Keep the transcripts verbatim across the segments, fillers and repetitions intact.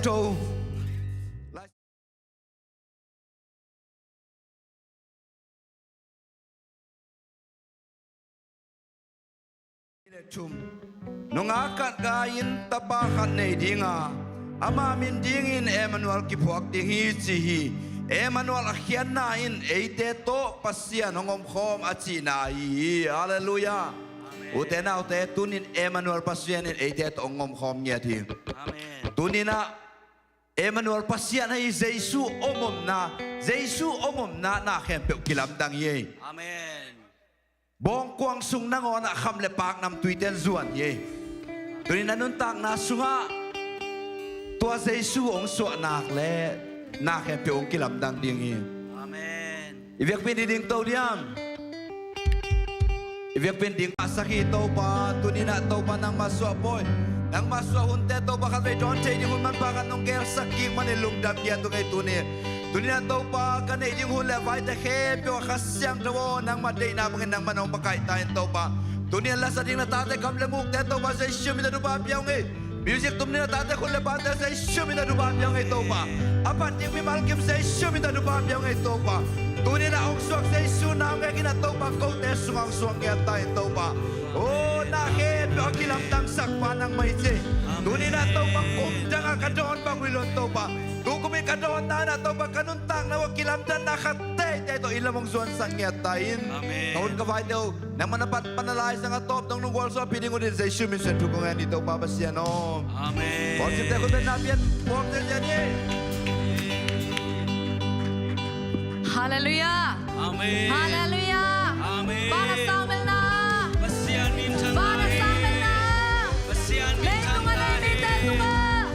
Show. Nungak khat gai-in tapa khat nei dinga, ama min dingin Emmanuel kiphuak ding hi ci hi. Emmanuel a khiatna in eite tawh Pasian hong omkhawm a cihna ahi hi. Halleluiah. Amen. Ute naute, tunin Emmanuel Pasian in eite tawh hong omkhawm ngiat hi. Amen. Tuninah Emmanuel Pasian ahi Jesu om omna, Jesu om omna na khempeuh kilamdang hi ei. Amen. Bawngkuang sung nangawnah kham le paak namtuite in zuan hi ei. Tunin a nuntakna sungah tua Jesu hong suahnak le na khempeuh hong kilamdang ding hi. Amen. I biakpiin i ding to diam? I biakpiin ding a sak hi Topa, tuninah Topa nangmah suah pawi. Nangmah suah hunte Topa khatvei dawn thei ding hun manpha khat nong gelsak kik manin lungdam ngiat ung ei tuni. Tuninah Topa ka neih ding hun le vaite khempeuh ah Kha Siangtho aw, nangmah deihna bangin nangmah nong makaih ta in Topa. Tuninah lasa ding na tate kam le mukte Topa Jesu min tawh thupha pia ung ei. Music tum ding na tate khut le pate Jesu min tawh thupha pia ung ei Topa. A phat ding mimal kim Jesu min tawh thupha pia ung ei Topa. Tuninah hong suak Jesu nau ngek in a Topa kote sungah hong suak ngiat ta in Topa. O, na khempeuh a kilamdangsak pa nangmah hi ci. Tuninah Topa kum dangah ka dawn bang uh hi lo in Topa. Tukum in ka dawnna in a Topa ka nuntakna uh a kilamdanna khat teitei tawh i lam hong zuansak ngiat ta in. Amen. Ka hun ka vaite uh nangmah na pat pan a laizang a tawp dong nung gualsuahpih ding uh din Jesu min suang thu kong ngen hi Topa Pasian aw. Amen. Worshipte khut beng na pian puak ziahziah ni. Halleluiah. Amen. Halleluiah. Amen. Van a sangvelhna. Pasian min thang. Van a sangvelhna. Pasian min thang. Leitung a nei mite tungah.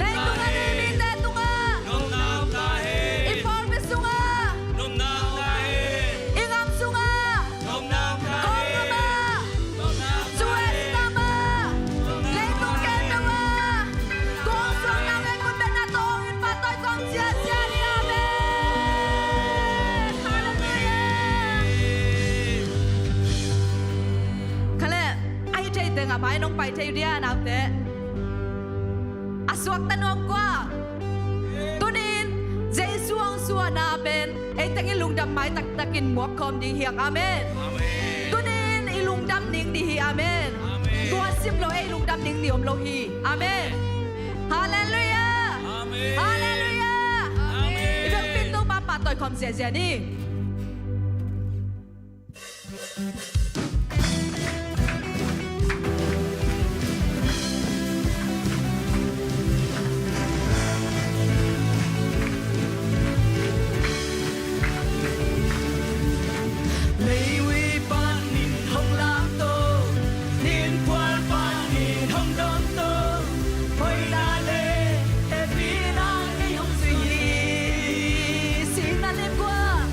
Leitung a nei mite tungah. Nopna ta hen. I pawlpi sungah. Nopna ta hen. I gam sungah. Nopna ta hen. Kawlgam ah. Nopna ta hen. U S gam ah. Nopna ta hen. Leitung khempeuh ah. Tua hong suakna ngei khut bengna tawh hong in pahtawi khawm ziahziah ni. Amen. Halleluiah. Khaleh, a hi thei tengah mai nong pai thei uh dia naute. A suakta nuam kua. Tunin Jesu hong suahna pen ei teng i lungdam mai taktakin muak khawm ding hi hang. Amen. Amen. Tunin i lungdam ning ding hi. Amen. Amen. Tua sim lo ei lungdam ning ni om lo hi. Amen. Halleluiah. Amen. Halleluiah. Amen. I biakpiin Topa pahtawi khawm ziahziah ni. Leihui panin hong lamto, ninphual panin hong dawnto, hoihna le hehpihna nei hong zui hi. Sihna le kua.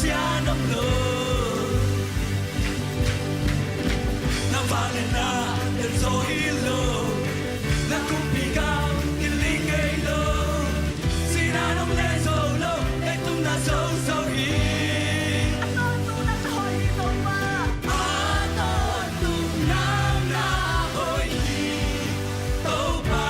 Sian om lo, na vangliatna lian zaw hi lo, na kumpi gam kiling ngei lo, sinan hong len zo lo, leitung na zo zo hi. A tawntung na na hoih hi Topa. A tawntung na na hoih hi Topa.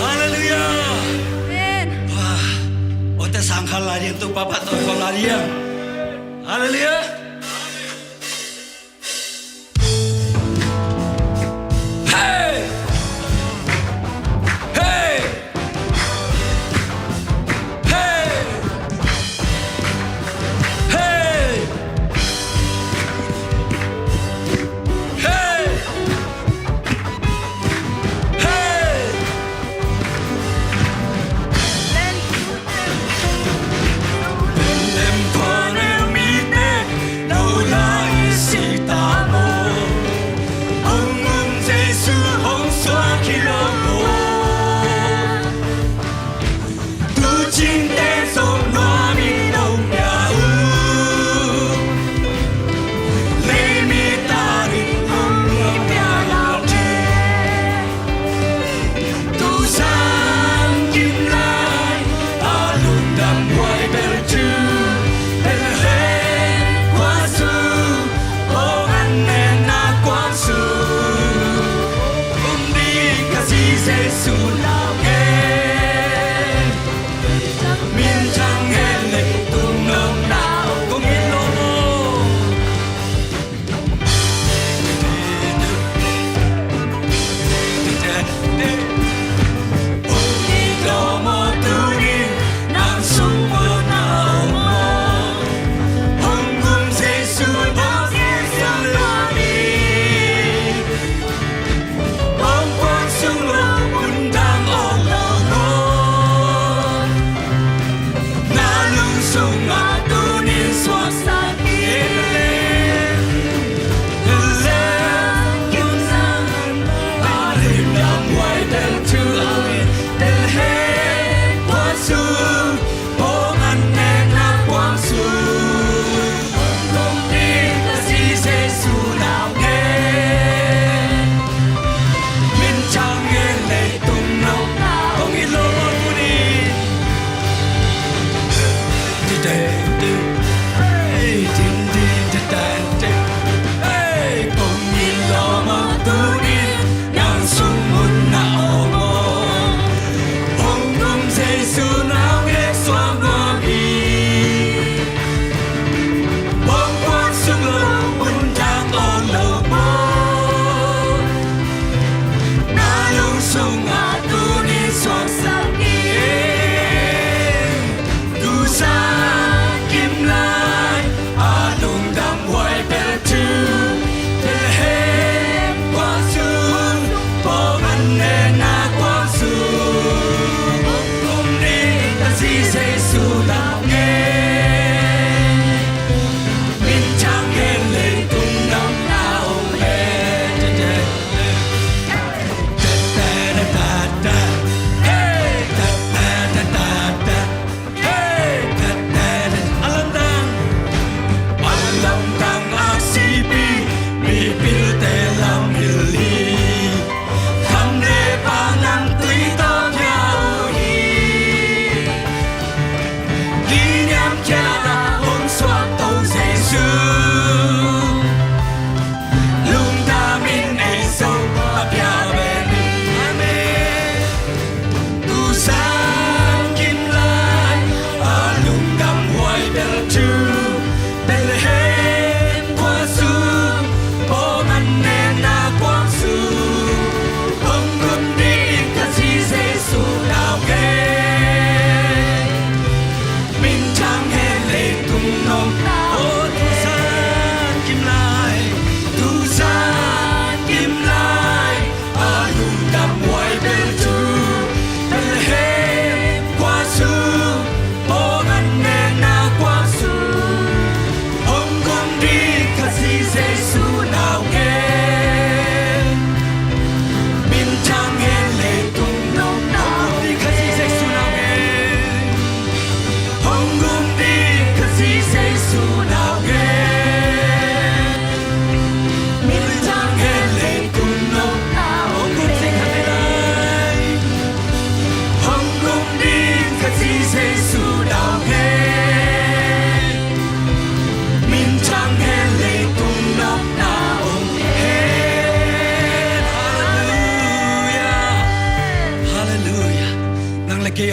Halleluiah. Amen. Wah. Awte sang khat lai ding, Topa phat tawh khawm lai ding. Halleluiah. Hey! Hey! Hey! Hey! Hey! Hey!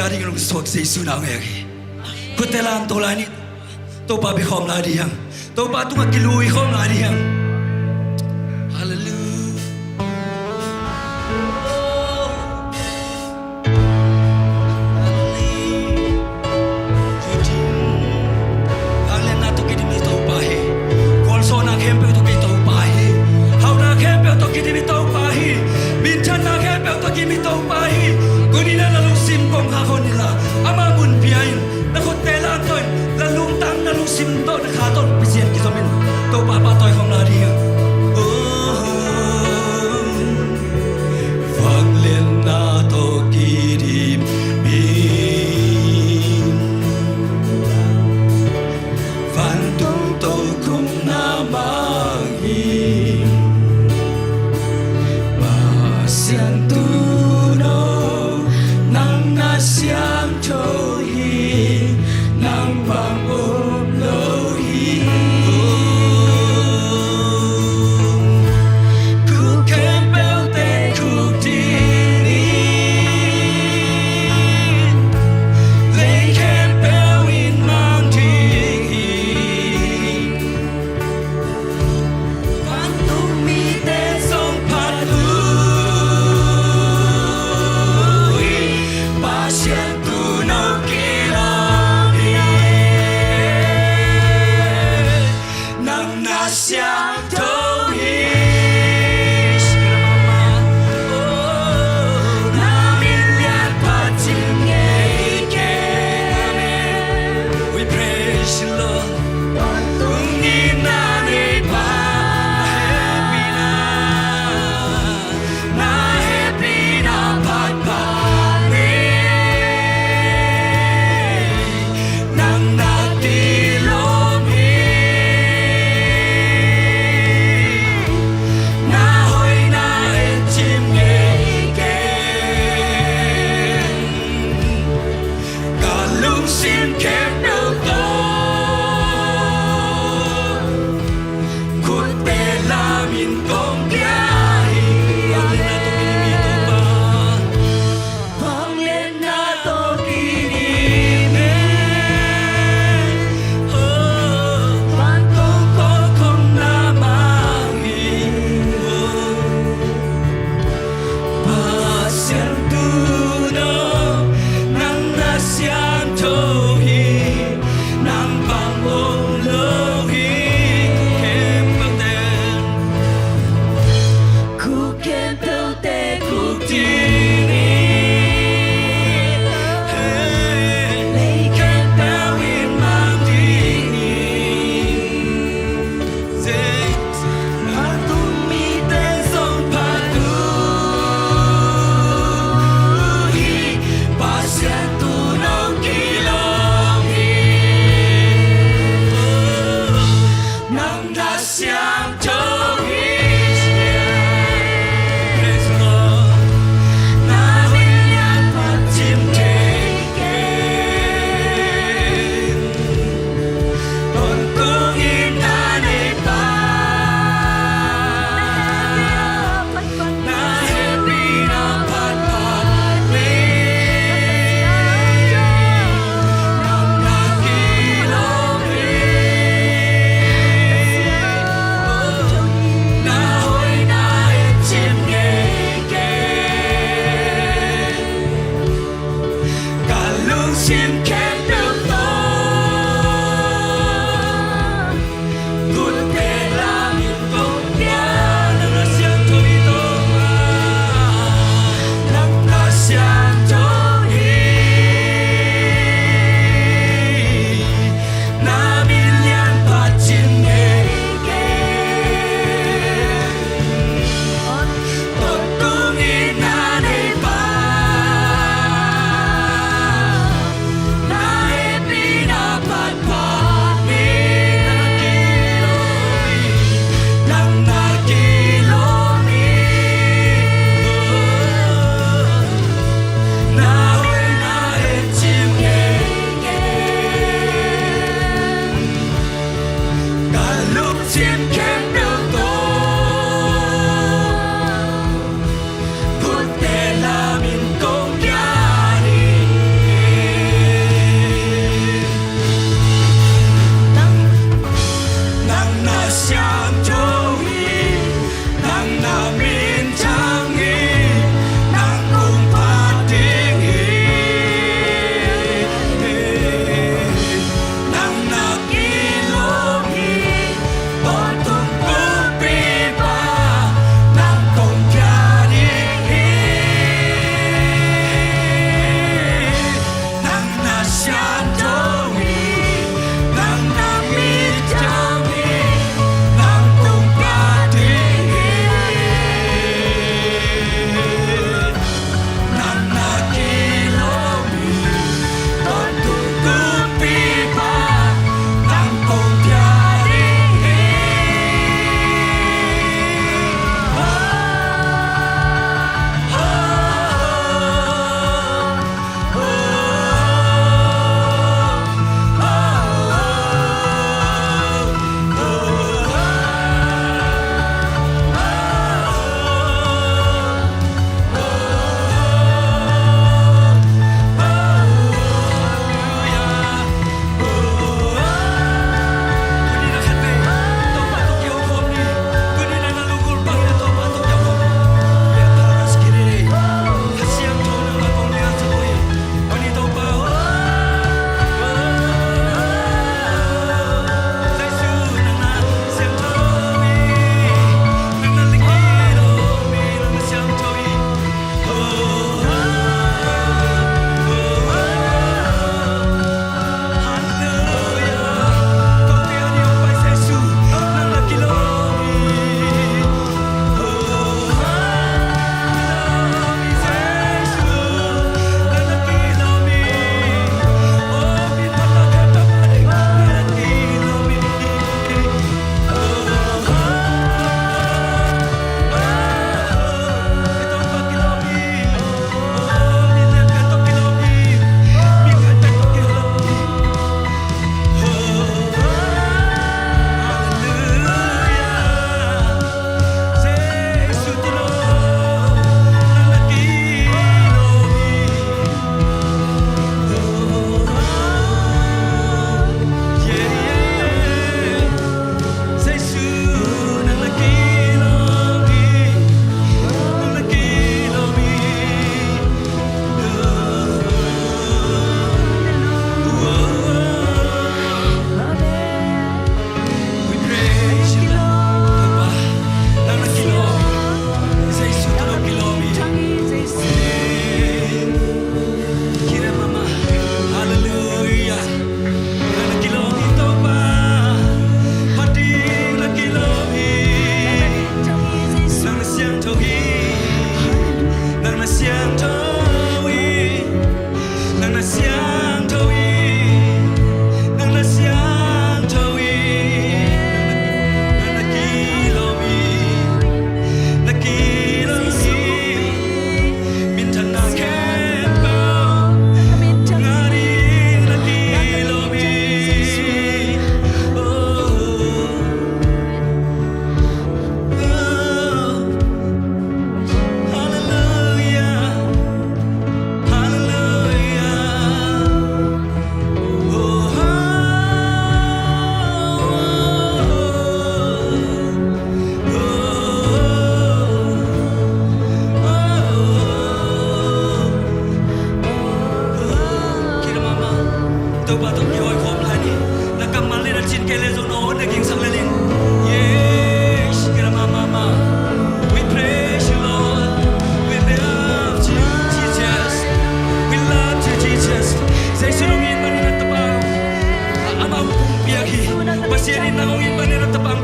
ding lungsuak Jesu nang hek hi. Khutte lam to lai ni. Topa bia khawm lai ding hi hang. Topa tungah kilui khawm lai ding hi hang. Hallelujah. Hallelujah. Vangliatna tawh kidim i Topa hi. Khualzawhna khempeuh tawh kidim i Topa hi. Hauhna khempeuh tawh kidim i Topa hi. Minthanna khempeuh tawh kidim i Topa hi. Tuni-in na lungsim kong hak hon inla, ama mun pia in, na khutte lam to in, na lungtang, na lungsim tawh, na kha tawh Pasian kizom in. Topa pahtawi khawm lai ding hi hang. Oh. Vangliatna tawh kidim in, vantung tokhomna mang hi. Pasian tuuno, nang na siangtho hi. Nang bang om lo hi. Khuk khempeuhte khuk ding in, lei khempeuh in mang ding hi. Vantung mite zong phat uh hi. Pasian tuuno kilawm hi. Nang na siangtho hi. Na min lian phat cim ngei kei. Amen. We praise you, Lord. Tuni-in na nei pa, na hehpihna, na hehpihna phatphat nei. Nang na kilawm hi. Na hoihna en cim ngei kei. Ka lungsim khempeuh tawh khutte lam in kong pia hi. Vangliatna tawh kidim i Topa. Vangliatna tawh kidim in, oh, vantung tokhomna mang hi. Oh. Pasian tuuno, nang na siangtho hi, nang bang om lo hi. Khempeuhte, khuk khempeuhte khuk ding hi. Lei khempeuh in mang ding hi. Vantung mite zong phat uh hi. Pasian tuuno kilawm hi. Nang na siangtho hi. Praise the Lord. Na min lian phat cim ngei kei. Tawntung in na nei pa, na hehpihna phatphat nei. Nang na kilawm hi. Na hoihna en cim ngei kei. Ka lungsim khempeuh tawh khutte lam in kong pia. Nang na siangtho hi Topa. Nang na siangtho hi. Na min lian phat cim ngei kei. Tawntung in na nei pa, na hehpihna phatphat nei. Nang na kilawm hi. Na hoihna en cim ngei kei. Ka lungsim khempeuh tawh khutte lam in kong pia hi.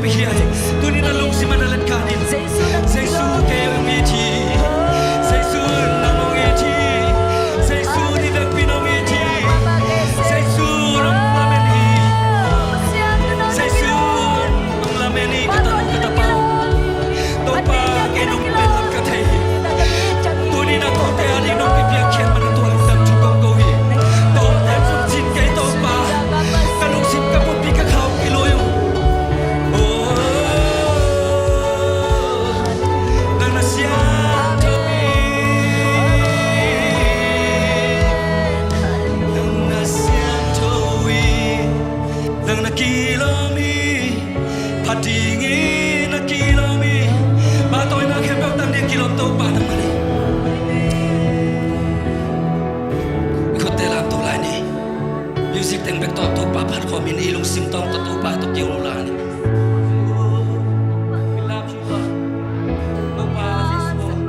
Tuni na lungsim a na let kha in. Jesu kei hong it hi. Jesu nang hong it hi. Jesu ni vekpi in hong it hi. Jesu nang lamen hi. Jesu nang lamen hi ka ta, ka tapa. Topa kei nong pen lam ka thei hi. Tuni na kote a ding nong kipiak khiat man tua lungdam thu kong ko hi. Kote zong cin kei Topa. Ka lungsim ka pumpi ka khau kilui uh. Nang na siangtho hi. Nang na siangtho hi. Nang na kilawm hi. Phat dingin na kilawm hi. Pahtawina khempeuh tang ding kilawm Topa nangmah hi. I khutte lamto lai ni. Music teng bek tawh Topa phat khawmin i lungsim tawng tawh Topa tawh kiho lai ni. We love you, Lord. Topa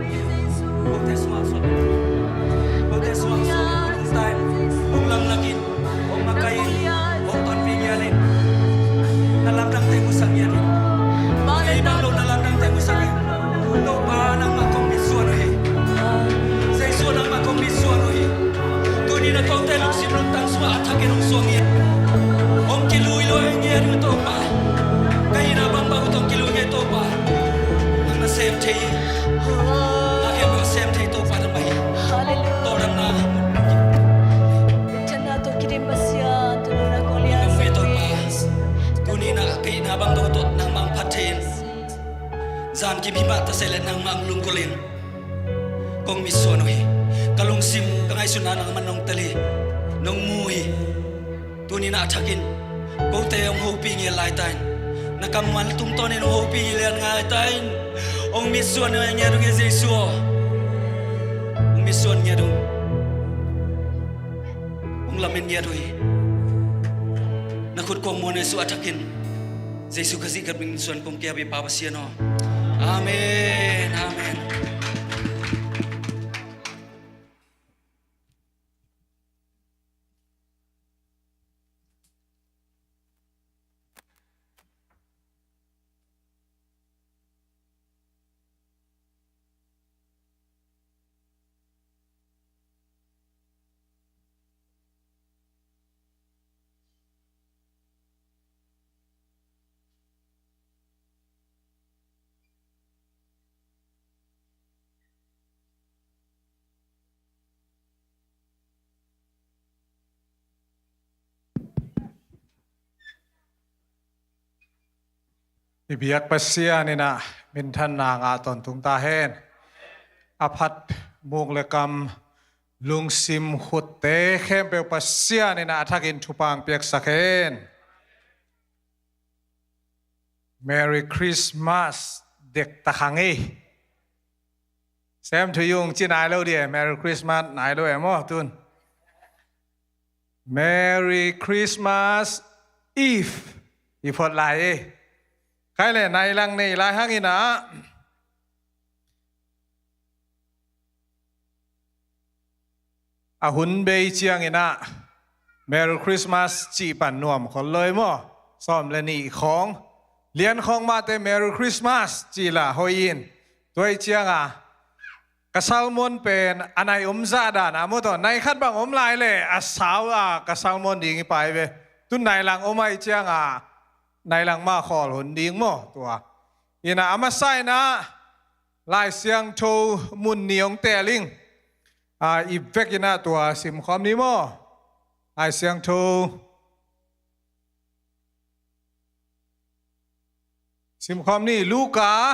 Jesu. Kote suak suak. Kote suak suak. Hong lamlak in. Hong makaih in. Hong tonpih ngiat in. Na lamdangte musak ngiat in. Kei bang lo na lamdangte musak in. Topa nangmah kong mitsuan uh hi. Jesu nangmah kong mitsuan uh hi. Tuni na kote lungsim lungtang sungah a thakin hong suang ngiat. Hong kilui luai ngiat uh Topa. Ka hihna bangbang uh tawh hong kilui ngiat Topa. Nang na sem thei hi. Na khempeuh sem thei Topa nangmah hi. Hallelujah. Tawldamna. Tuni na ka hihna bangbang uh tawh nangmah hong phat thei in. Zan kim hi mah ta se leh nangmah hong lunggulh in. Kong mitsuan uh hi. Ka lungsim ka ngaihsutna nangmah nong tel hi. Nong mu hi. Tuni na a thakin kote hong hopih ngiat laita in. Na kammal tungtawnin hong hopih ngiat laita in. Hong mitsuan uh ngiat uh ngiat Jesu aw. Hong mitsuan ngiat uh. Hong lamen ngiat uh hi. Na khut kong muan Jesu a thakin. Jesu Khazih ka min suan kong kiap hi Pa Pasian aw. Amen. Amen. I biak Pasian in ah minthanna ngah tawntung ta hen. A phat muk le kam, lungsim, khutte khempeuh Pasian in ah a thakin thupha piaksak hen. Merry Christmas dektak hang ei. Sem thu yung ci nai lo di e, Merry Christmas nai lo e maw tun. Merry Christmas Eve i phot lai ei. Khai le nai lang nei lai hang in ah a hun bei ciangin ah Merry Christmas cih pan nuam khol lo ei maw. Sawm le nih khawng, lian khawng mahte Merry Christmas cih lah hoih in. Tua ih cianga ka salmon pen a nai om zah dan a maw tawh, nai khat bang om lai le a sau a ka salmon ding i pai ve. Tun nai lang om ahih cianga nai lang mah khawl hun ding maw tua. Ina a masa in ah Lai Siangtho mun ni hong tel ing. A, i vek in ah tua simkhawm ni maw. Lai Siangtho simkhawm ni. Luka,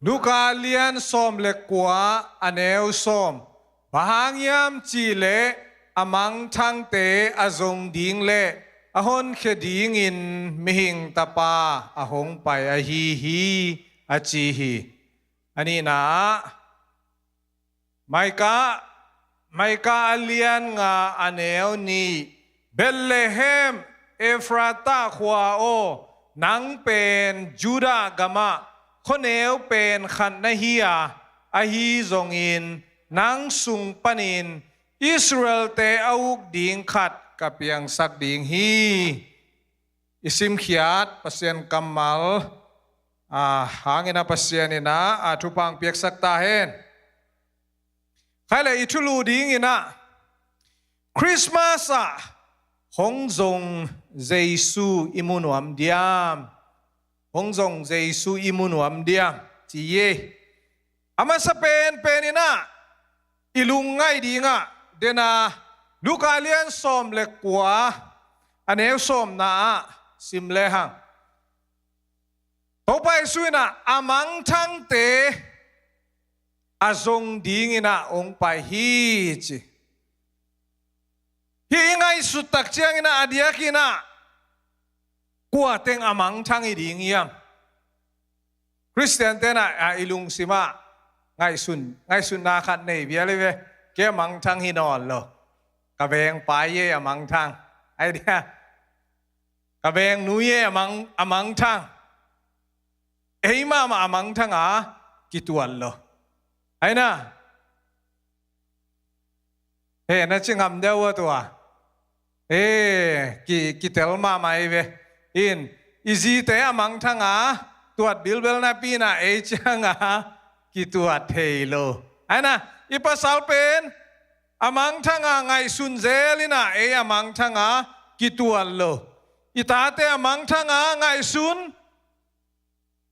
Luka lian sawm le kua, a neu sawm. Bang hang hiam cih leh a mangthangte a zong ding le a honkhia dingin Mihing Tapa a hong pai ahi hi, a ci hi. A nihna ah Mika, Mika a lian nga, a neu nih. Bethlehem Efrata khua aw, nang pen Judah gamah khuaneu pen khat na hi a, ahi zongin nang sung panin Israel-te a uk ding khat ka piangsak ding hi. i simkhiat Pasian kammal a hangin ah Pasian in ah a thupha piaksak ta hen. Khai le i thulu dingin ah Christmas ah hong zong Jesu i mu nuam diam? Hong zong Jesu i mu nuam diam? Ci hi. A masa penpen in ah i lungngaih ding ah, den a Luka lian sawm le kua, a neu sawmna ah sim lehang, Topa Jesu in ah a mangthangte a zong dingin ah hong pai hi ci. Hih i ngaihsut tak ciangin ah a diakin ah kua teng a mangthang hi ding hiam? Khristian ten ah a i lungsim ah ngaihsun, ngaihsunna khat nei vial hi ve. Kei a mangthang hi nawn lo. Ka vengpa hi ei a mangthang. Ai dia. Ka vengnu hi ei a mang, a mangthang. Ei mahmah a mangthang a kituat lo. Ai na. He, na ci ngam deuh a tua. He, ki, kitel mahmah hi ve. In, i zite a mangthang a tuat bilbel napi in ah ei ciang a kituat thei lo. Ai na, i pasal pen a mangthang a ngaihsun zel in ah ei a mangthang a kituat lo. I tate a mangthang a ngaihsun,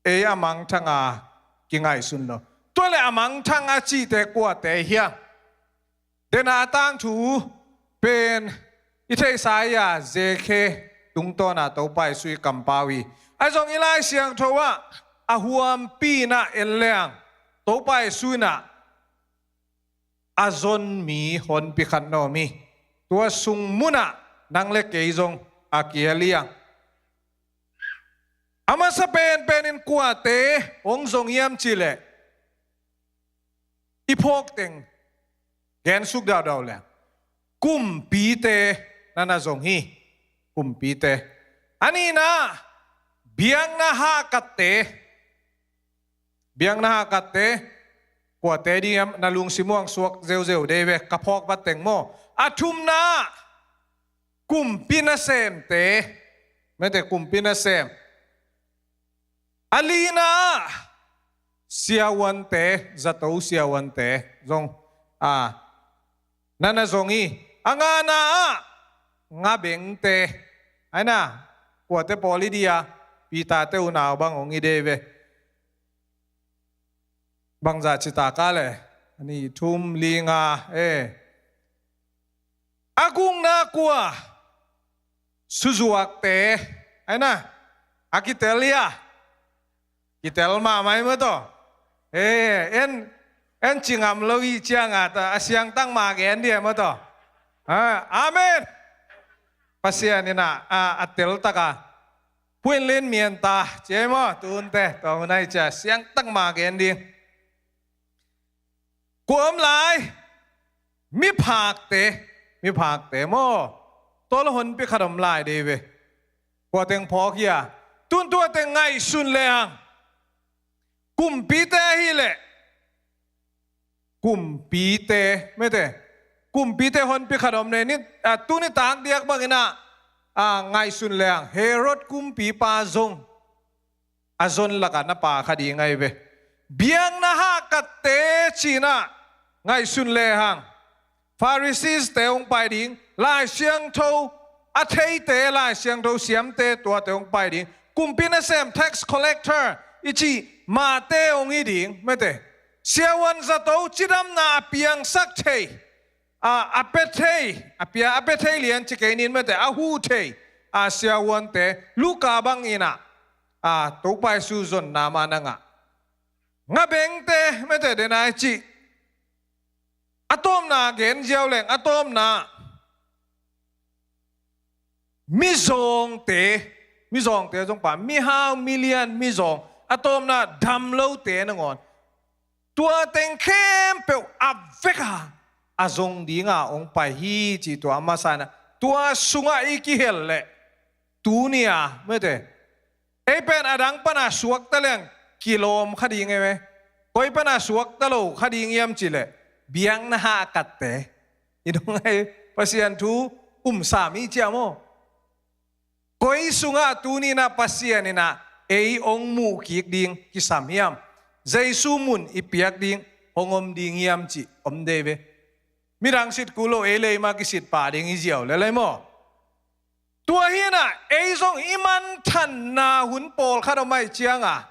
ei a mangthang a kingaihsun lo. Tua le a mangthang a cihte kuate hiam? Den a a tangthu pen i theihsa hi a, Zechariah tungtawn a Topa Jesu i kampau hi. Ahi zong i Lai Siangtho ah a huampi in ah en leng Topa Jesu in ah a zon mi honpi khat na om hi. Tua sung mun ah nang le kei zong a kihel hi a. A masa penpen in kuate hong zong hiam cih leh i phawk teng gensuk daudau leng kumpite na na zong hi. Kumpite. A nihna, biakna hahkatte. Biakna hahkatte, kuate ding hiam? Na lungsim uh hong suak zeuzeu dei ve, ka phawk vat teng maw. A thumna, kumpi nasemte. Mete, kumpi nasem. A lina, siavuante, zato siavuante zong a na na zong hi. A ngana ah ngabengte. Ai na, kuate pawl hi dia? Peter te unau bang hong hi dei ve. Bangzah citak a le, a nih, thum, li, nga, e. A gukna kua? Suzuakte. Ai na, a kitel hi a. Kitel mahmah hi maw taw. E, en, en ci ngam lo hi ciang a ta, a siangtak mah gen dih maw taw. A, amen. Pasian in ah a, a teltak a Puin lin mian ta, ci ei maw, tunte, tua hun ai cia, siangtak mah gen ding. Kua om lai, miphakte, miphakte maw, tol honpi khat om lai dei ve. Kua teng phawk hia, tun tua teng ngaihsun lehang. Kumpite ahih leh, kumpite, mete, kumpite honpi khat om nei ni, a, tuni tak diak bangin ah, a, ngaihsun lehang, Herod kumpipa zong a zon lakah na pa kha ding ahi ve. Biakna hahkatte ci-in ah ngaihsun lehang. Pharisees te hong pai ding, Lai Siangtho a theite, Lai Siangtho siamte, tuate hong pai ding. Kumpi nasem, tax collector i cih mahte hong hi ding, mete. Siavuan zato cidamna a piangsak thei, a, a pia thei, a pia, a pia thei lian ci kei ning, mete, a huh thei, a, siavuante, Luka bangin ah, a, Topa Jesu zonna mah na ngah. Ngabengte, mete, den a i cih. A tawpna gen ziau leng, a tawpna mizawngte, mizawngte zong pa, mihau, milian, mizawng, a tawpna damlote nangawn. Tua teng khempeuh a vek a, a zong ding a hong pai hi ci tua a masa in ah. Tua sungah i kihel leh, tuni a, mete, ei pen a dang pan a suakta leng kilawm kha ding ei ve. Koi pan a suakta lo kha ding hiam cih leh, biakna hahkatte. I dong ei, Pasian thu um sam i cia maw. Koi sungah tuni-in ah Pasian in ah ei hong muh kik ding kisam hiam? Jesu mun i piak ding hong om ding hiam cih om dei ve. Midang sit kul lo, ei leimah kisit pah ding hi ziau lel ei maw? Tua hi-in ah ei zong i manthanna hun pawlkhat om ahih ciangah,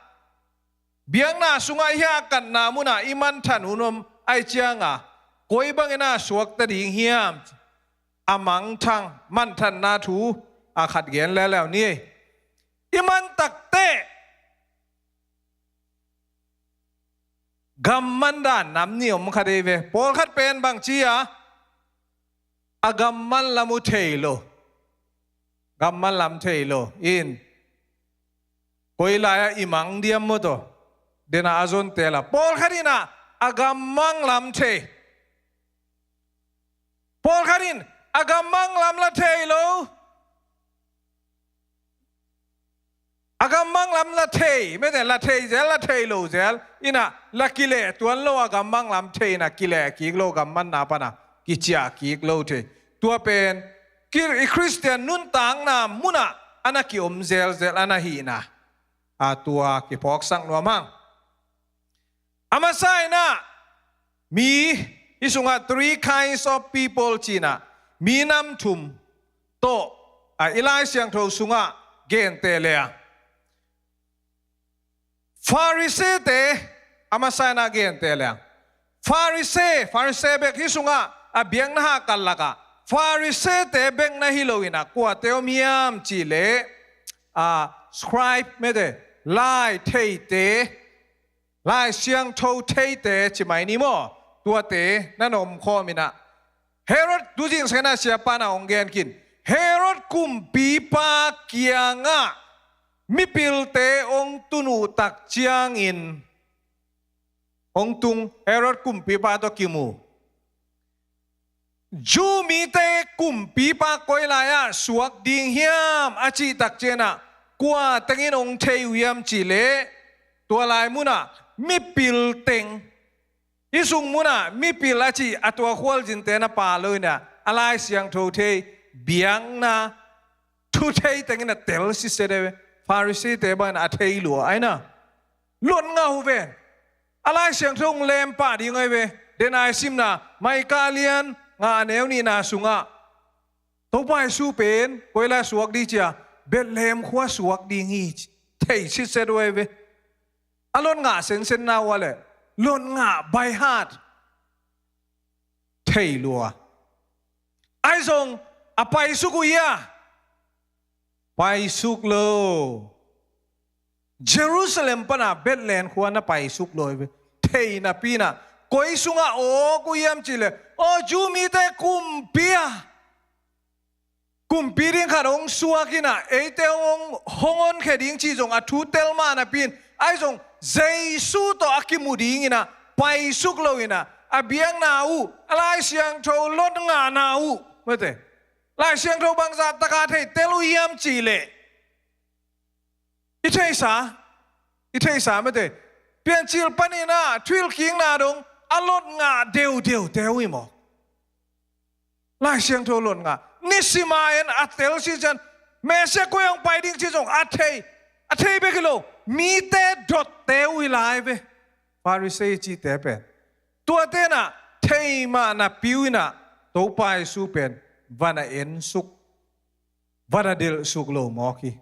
biakna sungah i hahkatna munah i manthan hun om ahih ciangah, koi bangin ah suakta ding hiam? A mangthang manthanna thu a khat gen leuleu ni. I man takteh gamman dan nam nih om kha dei ve. Pawlkhat pen bangci a, a gamman lam uh thei lo. Gamman lam thei lo. In, koi lai-ah i mang diam maw taw? Dena a zon tela. Pawlkhat in ah a gammang lam thei. Pawlkhat in a gammang lam la thei lo. A gammang lam la thei, mete, la thei zel, la thei lo zel. In ah la kileh tuan lo, a gammang lam thei in ah kileh kik lo, gammanna pan ah kiciah kik lo thei. Tua pen ki-, i Khristian nuntakna munah a na kiom zelzel a na hihna. A tua kiphawksak nuam hang. A masa in ah mi, i sungah three kinds of people ci-in ah, mi nam thum tawh a i Lai Siangtho sungah gente leng, Pharisee-te, a masa in ah gente leng, Pharisee, Pharisee bek, hih sungah a biakna hahkat lakah Pharisee-te bek na hi lo-in ah kuate om hiam cih leh, a, scribe, mete, lai theite, Lai Siangtho theite ci mai ni maw? Tuate na na omkhawm in ah, Herod, tu zing sangin ah siapa in ah hong gen khin, Herod kumpipa kiangah mipilte hong tun uh tak ciangin, hong tung, Herod kumpipa tawh kimu, Jew mite kumpipa koi lai-ah suak ding hiam a cih tak ciangin ah, kua tengin hong thei uh hiam cih leh, tua lai munah mipil teng, i sung munah mipil a cih a tua khualzinte na pha lo-in ah, a Lai Siangtho thei, biakna thu thei tengin a tel sitset ei ve. Pharisee-te bangin a thei lua ai na. Lot ngah uh ven. A Lai Siangtho hong lem pah ding ai ve. Dena i simna, Micah lian nga, a neu nihna sungah, Topa Jesu pen koi lai suak ding ci a, Bethlehem khua suak ding hi ci. Thei sitset uh ai ve. A lot ngah sensenna uh a leh, lot ngah by heart, thei lua. Ai zong a paisuk uh hia? Paisuk lo. Jerusalem pan a Bethlehem khua na paisuk lo hi ve. Thei napi-in ah, koi sungah awk uh hiam cih leh, aw, Jew mite kumpi a, kumpi ding khat hong suak in ah, eite hong, hong honkhia ding cih zong a thu tel mah napi-in, ai zong Jesu tawh a kimu dingin ah paisuk lo-in ah, a biakna uh, a Lai Siangtho lot ngahna uh, mete, Lai Siangtho bangzah tak a thei tel uh hiam cih leh, i theihsa, i theihsa, mete, Piancil panin ah thuhilhkikna dong a lot ngah deudeute uh hi maw? Lai Siangtho lot ngah. Nisim a en a tel sitset, Messiah koi hong pai ding cih zong a thei, a thei bek hi lo, mite dotte uh hi lai ve. Pharisee cihte pen, tuate in ah thei mah napi-in ah, Topa Jesu pen va na ensuk, va na delhsuk lo mawk hi.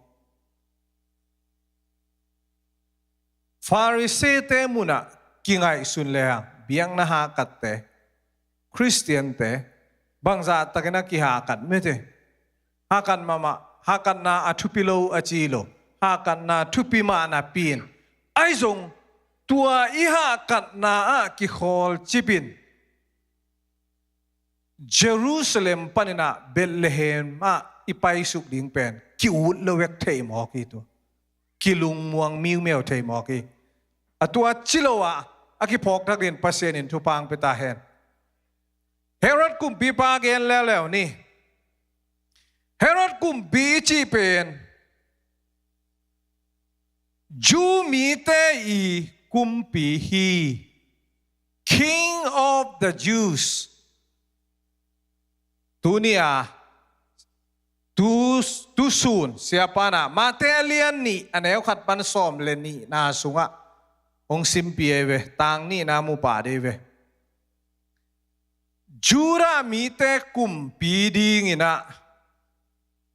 Pharisee-te munah kingaihsun lehang, biakna hahkatte, Khristiante, bangzah takin a kihahkat, mete, hahkat mahmah, hahkatna a thupi lo a ci lo, hahkatna thupi mah napi-in, ai zong tua i hahkatna ah kikhawlcip in, Jerusalem panin ah Bethlehem ah i paisuk ding pen ki-ut lo vek thei mawk hi tua. Kilungmuang miumeu thei mawk hi. A tua ci lo ah a kiphawk thak dingin Pasian in thupha hong pia ta hen. Herod kumpipa gen leuleu ni. Herod kumpi i cih pen Jew mite i kumpi hi. King of the Jews. Tuni a Tu, tu sun siapa na Mate a lian nih a neu khat pan sawm le nihna sungah hong simpi ei ve, tang nihna mu pah dei ve. Judah mite kumpi dinginah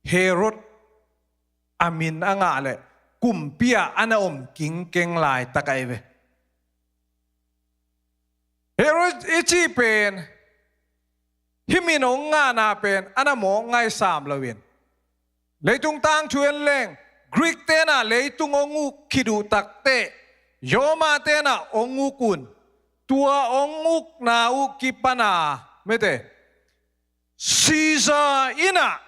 Herod a min a ngah le kumpi ah a na om kingkeng laitak ahi ve. Herod i cih pen hih min hong ngahna pen a na mawk ngaisam loin, leitung tangthu en leng Greek tenah leitung hong uk khit uh takteh Roma tenah hong uk un, tua hong ukna uh kipana mete Caesar innah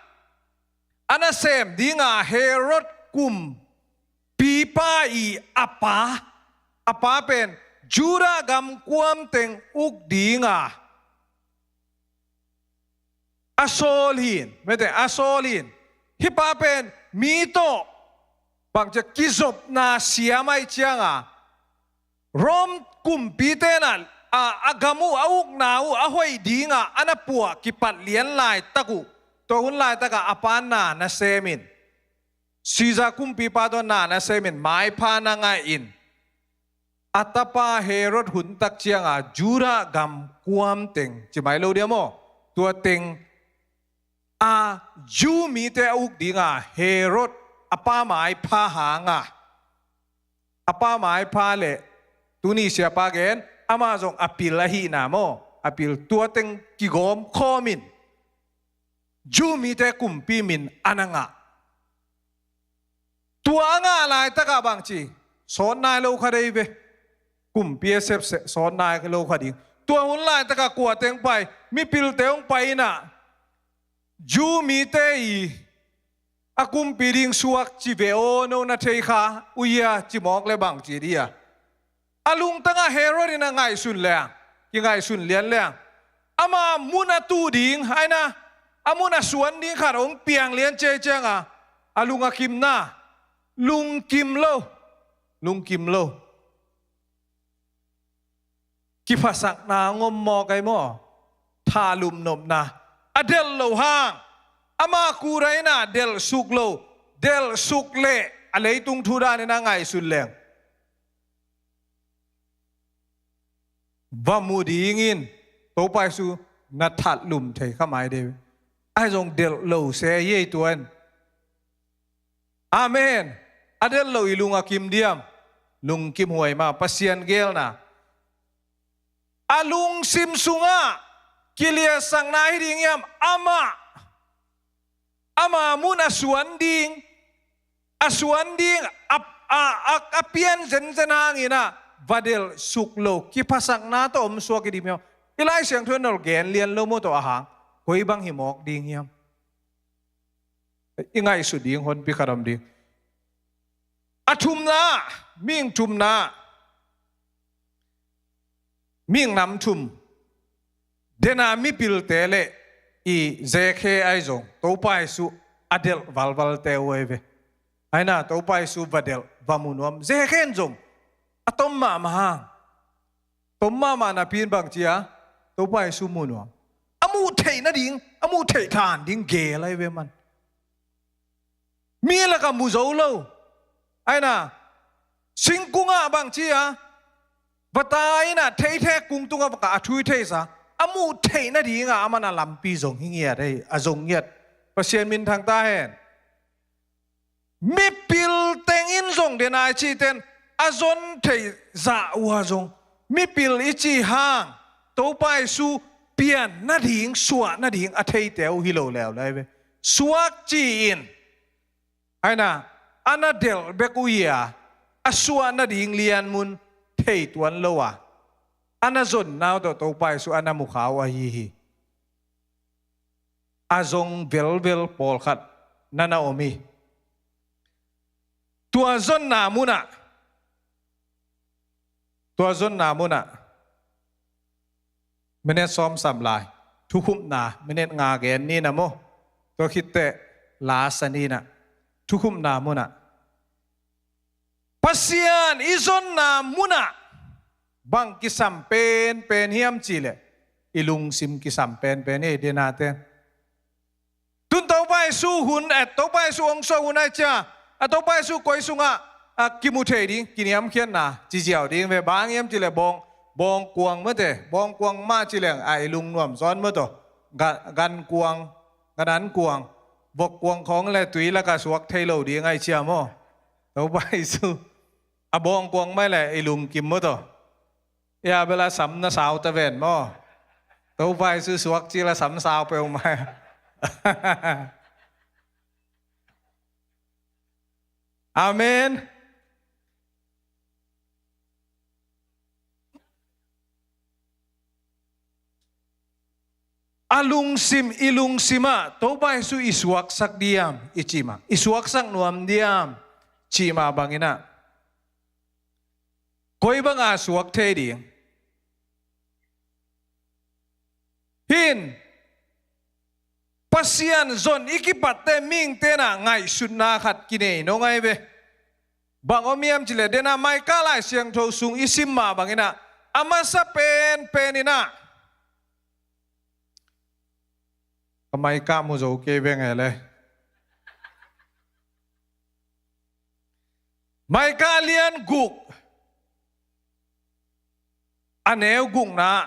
a nasem dinga Herod kumpipa i a pa, a pa pen Judah gam kuamteng uk dinga a sawl hin, mete a sawl hin. Hih pa pen mi tawh bangcia kizopna siam aih cianga Rome kumpi tenah a, a gam uh a ukna uh a hoih dinga a na puah kipat lian laitak uh, tua hun laitaka a pa na nasemin, Caesar kumpipa tawh na nasemin maipha na ngahin a tapa Herod huntak cianga Judah gam kuamteng ci mai lo dia maw, tua teng a Jew mite a uk dinga Herod a pa maipha hanga a pa maipha le tuni siapa gen amah zong a pil ahihna maw, a pil tua teng kigawm khawmin Jew mite kumpi min a na ngah. Tua a ngah laitakah bangci sawt nai lo kha dei ve. Kumpi a sepseh sawt nai lo kha ding. Tua hun laitakah kua teng pai, mipilte hong pai innah Jew mite i a kumpi ding suak ci ve aw, no na thei kha uh hia ci mawk le bangci dih a. A lungtangah Herod in a ngaihsun leng, kingaihsun lian leng, ama mun a tuh ding, aina a mun a suan ding khat hong piang lian ciai cianga a lung a kimna, lungkim lo, lungkim lo. Kiphasakna ngom mawk ai maw? Thahlum nopna a delh lo hang, ama kuraina delh suk lo, delh suk leh a leitung thu danin a ngaihsun leng va mu dingin Topa Jesu na thahlum thei kha mai dei. Ai zong delh lo se ei tuan. Amen. A delh lo i lung a kim diam? Lungkim huai ma Pasian gelna. A lungsim sungah kiliatsakna hi ding hiam? Amah, ama mun a suan ding, a suan ding a, a, a, a pian zenzen hanginah va delh suk lo, kiphasakna tawh om suak hi ding hiam? I Lai Siangtho in nol gen lian lo maw tawh a hang koi bang hi mawk ding hiam? I ngaihsut ding honpi khat om ding. A thumna, mihing thumna, mihing nam thum, dena mipilte le i zekhe ai zong Topa Jesu a delh valvalte uh ai ve. Aina Topa Jesu va delh va mu nuam, zekhen zong a tom mahmah hang. Tom mahmah napi in bangci a Topa Jesu mu nuam? A muh theih nading, a muh theih than ding gel ai ve man. Mi lakah mu zo lo. Aina singkungah bangci a va tai inah theithek kung tungah va kah a thu i theihsa, a muh theih nadingah a man a lampi zong hi ngiat ei, a zong ngiat. Pasian minthang ta hen. Mipil tengin zong dena i cihten a zon theih zah uh a zong, mipil i cih hang Topa Jesu pian nading, suah nading a theite uh hi lo leuleu ve. Suak ci-in aina a na delh bek uh hi a, a suah nading lianmun thei tuan lo a, a na zonna uh tawh Topa Jesu a na mukha uh ahi hi. A zong velvel pawlkhat na na om hi. Tua zonna munah, tua zonna munah minute sawm sam lai, thukhupna minute nga gen ni na maw? Tua khitteh la sa ni na, thukhupna munah Pasian i zonna munah bang kisam penpen hiam cihleh i lungsim kisam penpen hi, dena ten. Tun Topa Jesu hun, eh, Topa Jesu hong suah hun ahih ciang, a Topa Jesu koi sungah a kimu thei ding, kiniamkhiatna ci ziau ding ve. Bang hiam cih leh bawng, bawngkuang mate, bawngkuang mah ci leng a i lungnuam zawn mate. Ga-, gankuang, ganankuang, vokkuang khawng leh tui lakah suak thei lo ding ahih ciang maw. Topa Jesu a bawngkuang mah leh i lungkim mate. Ia bel a sam na sau ta ven maw. Topa Jesu suak cil a sam sau peuhmah. Amen. A lungsim, i lungsim ah Topa Jesu i suaksak diam i cih mah, i suaksak nuam diam cih mah bangin ah, koi banga suak thei ding? Hih Pasian zon i kipat teh mihingte in ah ngaihsutna khat kinei nawn ngai ve. Bang om hiam cih leh, dena Micah Lai Siangtho sung i sim mah bangin ah, a masa penpen in ah, ka Micah mu zo kei veng e le. Micah lian guk, a neu gukna.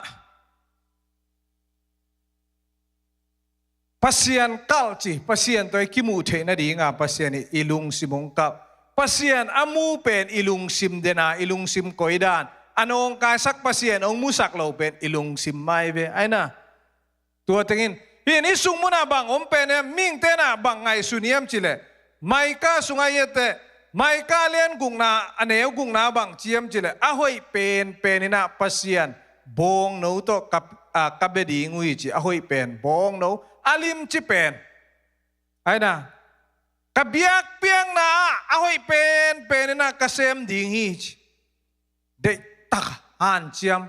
Pasian kalh ci, Pasian tawh i kimuh theih nadinga Pasian i, i lungsim hong kalh. Pasian a mu pen i lungsim dena, i lungsim koi dan, a nawngkaisak Pasian hong musak lo pen i lungsim mai ve. Aina. Tua tengin, hih i sung munah bang om pen hiam, mihingte in ah bang ngaihsun hiam cih leh, Micah sungah i et teh, Micah lian gukna, a neu gukna bang ci hiam cih leh, a hoih penpen in ah Pasian bawngno tawh ka, a, ka bia ding uh hi ci, a hoih pen bawngno, a limci pen. Aina, ka biakpiakna ah a hoih penpen in ah ka sem ding hi ci. Deihtak hanciam.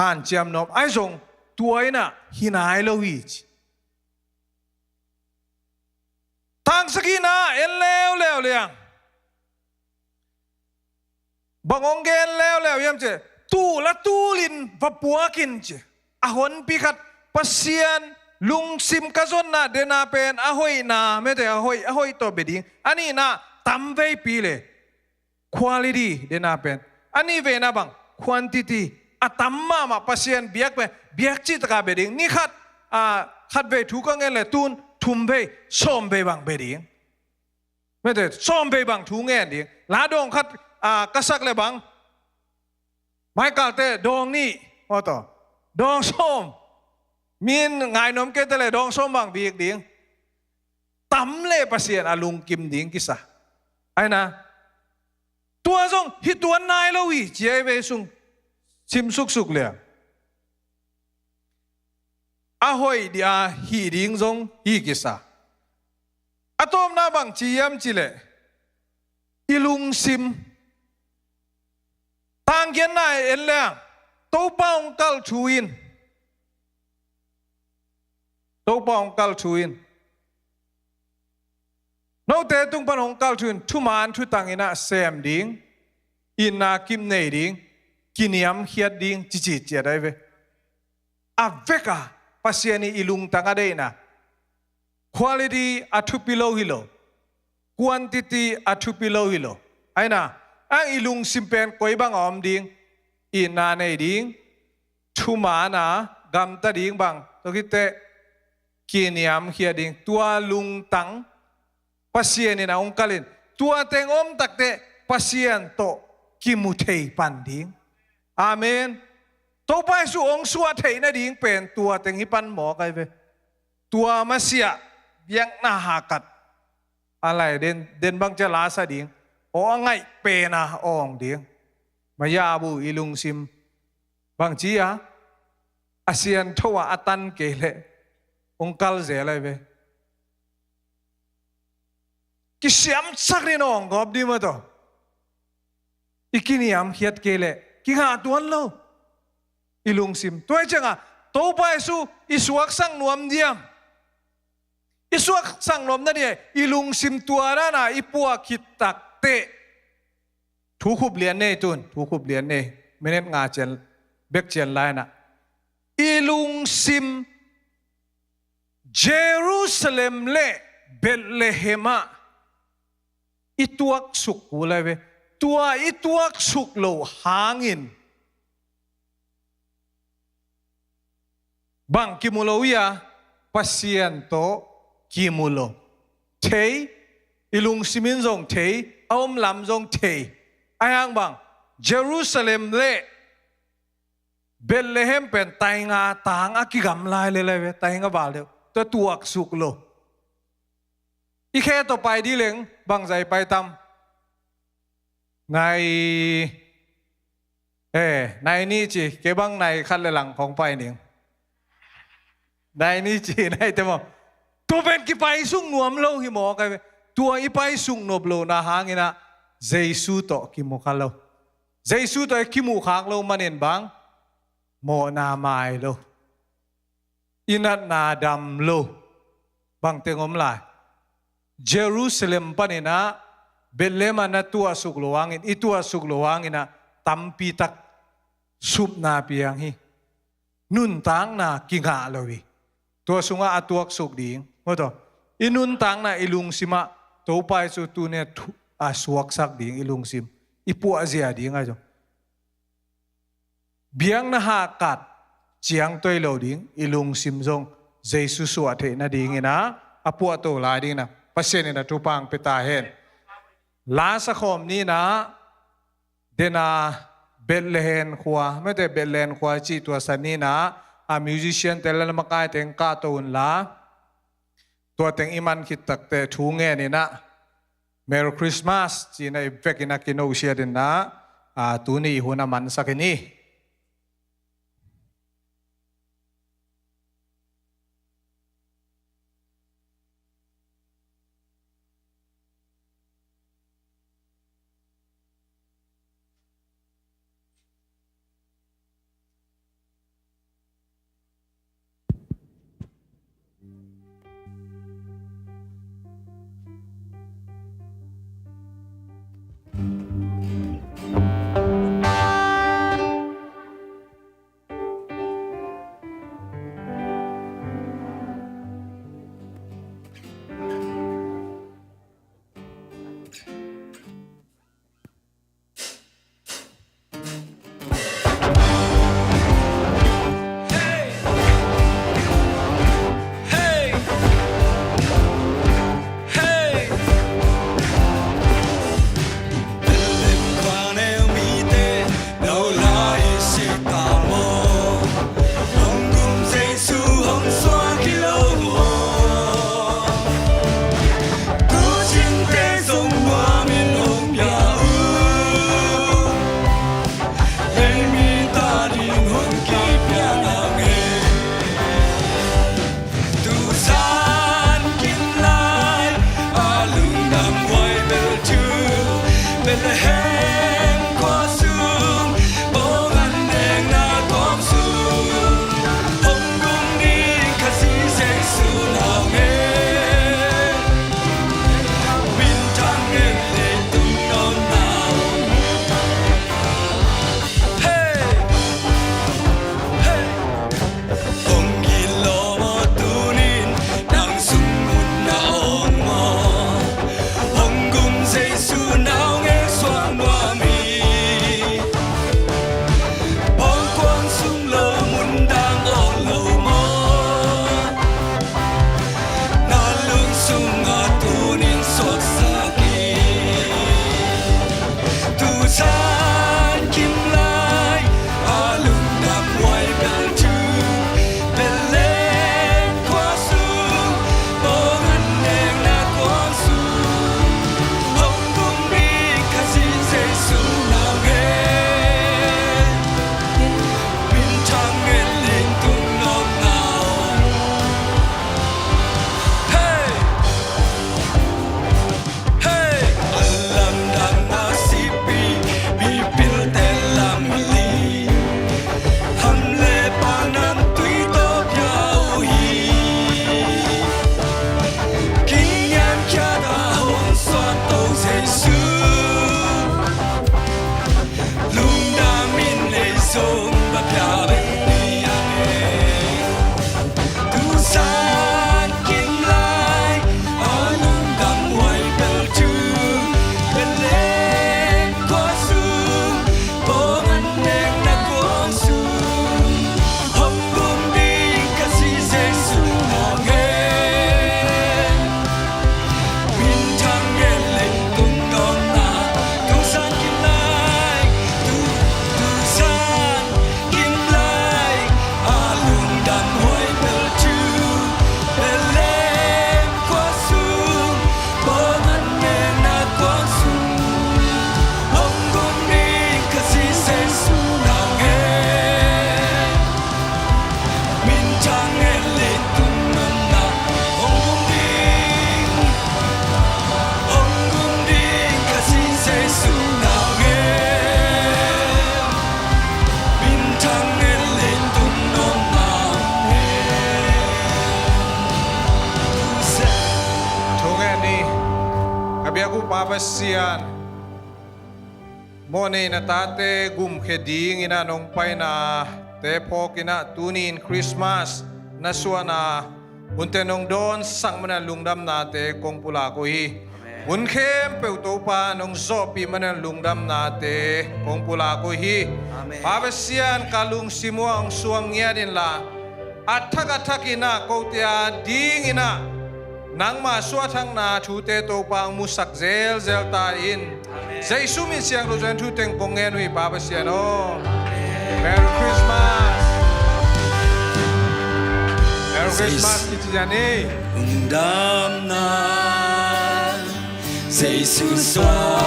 Hanciam nuam, ahi zong tua in ah hi nai lo hi ci. Tang sagihna en leuleu liang. Bang hong gen leuleu hiam cih leh, tul a tulin va puak in ci. A honpi khat Pasian lungsim ka zonna dena pen a hoihna, mete a hoih, a hoih tawh bia ding. A nihna tamveipi le. Quality dena pen. A nihveina bang, quantity. A tam mahmah Pasian biak pen, biak cihtaka bia ding. Ni khat, a, khatvei thu ka ngen le tun, thumvei, sawmvei bang bia ding. Mete, sawmvei bang thu ngen ding. La dawng khat, a, ka sak le bang. Maikalte dawng nih, maw taw. Dawng sawm. Min ngainom kei te le dawng sawm bang bik ding. Tam le Pasian a lungkim ding kisa. Aina. Tua zong hi tuan nai lo hi, ci ai ve sung. Sim suksuk le. A hoih dia hih ding zong hi kisa. A tawpna bang ci hiam cih leh. I lungsim. Tanggianna en leng. Topa hong kalh thu in. Topa hong kalh thu in. Note tung pan hong kalh thu in, thuman thutang in ah sem ding, itna kip nei ding, kiniamkhiat ding, cici ciat ai ve. A vek a, Pasian i i lungtang a deihna. Quality a thupi lo hi lo. Quantity a thupi lo hi lo. Aina, ang i lungsim pen koi bang a om ding, itna nei ding, thuman a, gamta ding bang, tua khit teh, kiniamkhiat ding, tua lungtang, Pasian in a hong kalh in, tua teng om tak teh, Pasian tawh kimu thei pan ding. Amen. Topa Jesu hong suah theih nading pen, tua teng hi pan mawk ai ve. Tua masiah, biakna hahkat. A lai den, den bang cia la sa ding. Aw a ngaih pen a awng ding. Maya bu i lungsim. Bang ci a, a siangtho a a tan kei leh hong kalh zel ai ve. Kisiamsak ding awng gawp ding maw taw. I kiniamkhiat kei leh kingah tuan lo. I lungsim. Tua hi ciangah, Topa Jesu i suaksak nuam diam. I suaksak nuam nading, i lungsim tua dana i puak khit tak teh. Thu khup lian nei tun, thu khup lian nei. Minute nga cian, bek cian lai na. I lungsim Jerusalem le Bethlehem ah i tuaksuk kul lai ve. Tua i tuaksuk loh hangin bang kimu lo hi a, Pasian tawh kimu lo. Thei, i lungsim in zong thei, a om lam zong thei. Ahi hang bang, Jerusalem le Bethlehem pen tainga tang a kigamla hi lel lai ve, tainga val deuh, tua tuaksuk lo. I khe tawh pai ding leng bangzah i pai tam? Nai, eh, nai nih ci, kei bang nai khat le lang khawng pai ning. Nai nih ci, nai te maw. Tua pen kipaisuk nuam lo hi maw, kai ve. Tua i paisuk nop lohna hangin ah Jesu tawh kimu kha lo. Jesu tawh i kimuh khak loh manin bang, mawhna mai lo, i natna dam lo. Bang teng om lai? Jerusalem panin ah Bethlehem ah na tuaksuk loh hangin, i tuaksuk loh hangin ah tampi tak supna piang hi. Nuntakna kingah lo hi. Tua sungah a tuaksuk ding, maw taw, i nuntakna, i lungsim ah Topa Jesu tuni a thu-, a suaksak ding i lungsim, i puahzia ding ahi zong, biakna hahkat ciangtoi lo ding i lungsim zong Jesu suah theih nadingin ah a puahto lai dingin ah Pasian in a thupha hong pia ta hen. La sakhawm ni-in ah, den a, Bethlehem khua, mete Bethlehem khua cih tua san ni-in ah, a musician te le makaite hong kahto unla, tua teng i man khit takteh thu ngenin ah, Merry Christmas ci-in ah i vekin ah kinosiatin ah, a, tuni i hun a mansak in hi. Pasian, mawhnei na tate gumkhia dingin ah nong paina te phawkin ah tuni-in Christmas na suahna hunte nong dawnsak manin lungdamnate kong pulak uh hi. Hun khempeuh Topa nong zawhpih manin lungdamnate kong pulak uh hi. Pa Pasian, ka lungsim uh ah hong suang ngiat inla, a thak a thakin ah kote a dingin ah nangma suahtakna thute Topa hong musak zelzel ta in. Jesu min siangtho zaw in thu teng kong ngen uh hi, Pa Pasian aw. Merry Christmas. Merry Christmas kici ni. Lungdamna Jesu suah